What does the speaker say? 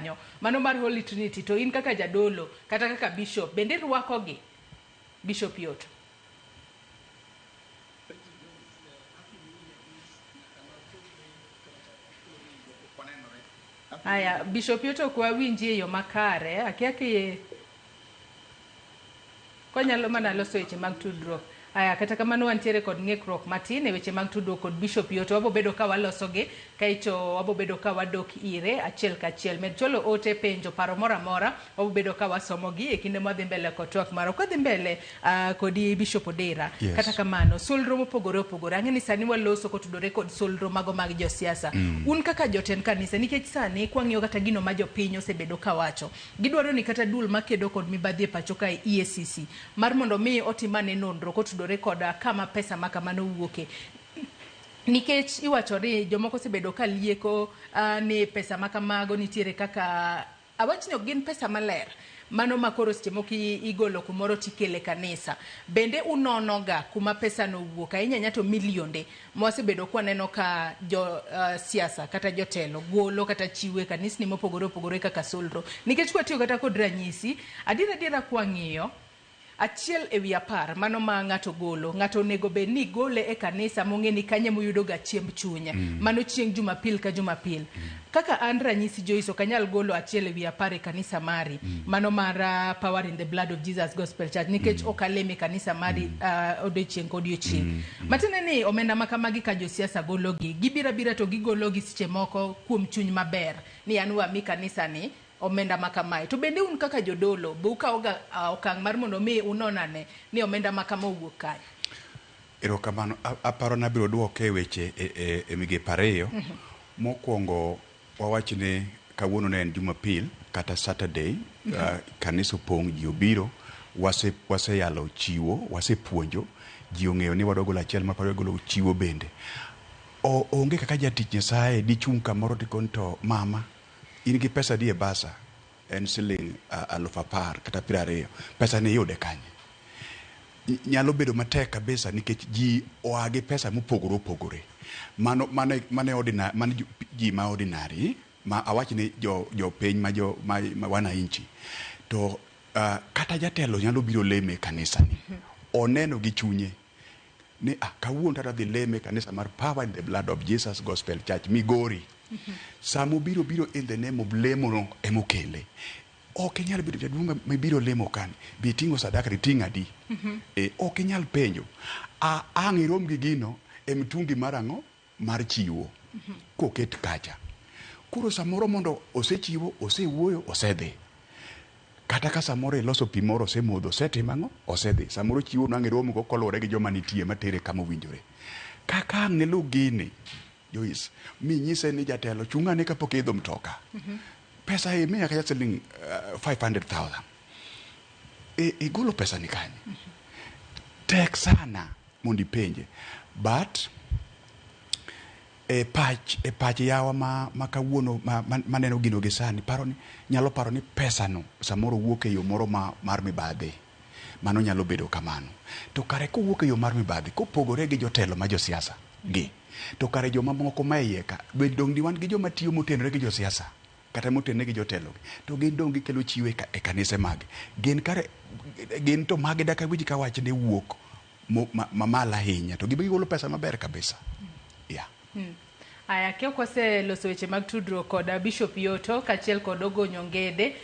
kanyo mano mar Holy Trinity, to in kaka jadolo kata kaka bishop bende irwakogi, Bishop Yoto? Aya, Bishop Yoto, ok wawinji e yo makare. Akia ki konyalo mana loso weche mag tudruok. Aya, kata kamano wantiere kod ng'ikruok matin e weche mag tudruok kod Bishop Yoto. Wabo bedo ka walosogi, kaeto wabo bedo ka wadok ire achiel kachiel. Med chwalo ote, penjo, paro moro amora, wabo bedo ka wasomogi e kinde mwadhi mbele kod twak marwa. Kwadhi mbele kodi Bishop Odera. Yes. Kata kamano, solro mopogore opogore. Ang'e ni sani waloso kotudore kod solro mago mag josiasa. Un kaka jotend kanisa, nikech sani kwang'iyo kata gino ma jopiny osebedo kawacho, gidwaro ni kata duol makedo kod mibadhi e pacho kae EACC mar mondo mi otim ane nonro kotudore kod kama pesa ma kamano wuoke. Nikech iwacho ni jomoko osebedo ka lieko ni pesa ma kamago nitiere kaka awach ni ok gin pesa maler mano ma koro seche moko igolo kumoro tikele kanisa. Bende unono ga kuma pesa no wuok, ahinya ahinya to milionde mwasebedo kwaneno ka jo siasa kata jotelo golo kata chiwo e kanisni mopogore opogore kaka solro? Nikech kwatiyo kata kod ranyisi, adier adiera kwang'iyo 1 e wi 10 mano ma ng'ato golo, ng'ato onego bed ni gole e kanisa mong'e ni kanye moyudo ga chiemb chuny mano chieng' Jumapil ka Jumapil. Kaka an ranyisi, Joyce, ok anyal golo 1 e wi 10 e kanisa mari mano mar Power in the Blood of Jesus Gospel Church, nikech ok alem e kanisa mari odiochieng' ka odiochieng'. Matiende ni omenda ma kamagi ka josiasa gologi, gibiro abira to gigologi seche moko kuom chuny maber ni an wami kanisa ni omenda ma kamae. To bende un kaka jodolo be ukawoga okang' mar mondo mi unon ane ni omenda ma kama owuok kanye? Erokamano. Aparo nabiro duoke e weche e migepe ariyo. Mokwongo, wawach ni kawuono ne en Jumapil kata Saturday, kanisa opong', ji obiro, waseyalo chiwo, wasepuonjo, ji ong'eyo ni wadwa golo achiel mar golo chiwo bende. Onge kaka jatich Nyasaye dichung' kamoro tikoni to mama, in gi pesa adi e basa? En siling 10,000 kata 20. Pesa ni iyude kanye? Nyalo bedo matek kabisa nikech ji oa gi pesa mopogore opogore. Mano ordinary, mano ji ma ordinary, ma awach ni jo piny ma jo ma wananchi. To kata jatelo nyalo biro leme e kanisa ni. Oneno gi chunye ni ah, kawuono tadwa dhi leme e kanisa mar Power in the Blood of Jesus Gospel Church Migori. Sama obiro biro in the name of lemo no emokele. Ok inyal bedo jaduong' mibiro lemo kani, bi iting'o sadaka iting' adi? E, ok inyal penjo. A, ang' irom gi gino e mtungi mar ang'o? Mar chiwo. Koket kacha. Koro samoro mondo osechiwo, osewuoyo, osedhi. Kata ka samoro iloso pi moro, osemodho, osetimo ang'o? Osedhi. Samoro chiwo no ang' irom go koluwore gi joma nitie matere kama owinjore. Kaka ang' nilu gini, Joyce, minyise ni jatelo chung' ane kapok iidho mtoka. Pesa imiya kacha siling 500,000. E, igolo pesa ni kanye? Tek sana mondo ipenje. But e pach yawa ma kawuono ma maneno gino gi sani paro ni nyalo paro ni pesa no samoro wuok e yo moro ma mar mibadhi. Mano nyalo bedo kamano. To kare kowuok e yo mar mibadhi, kopogore gi jotelo ma josiasa gi, to kare joma moko ma iye ka, be dong' di wan gi joma tiyo motenore gi josiasa kata motenore gi jotelo gi, to gin dong' gikelo chiwo e kanise mag gin kare gin to magi daka winj ka wach ne wuok mamalo ahinya to gibe gigolo pesa maber kabisa. Yeah. Aya, ka ok waseloso weche mag tudruok kod Bishop Yoto kaachiel kod Ogonyo Ngede.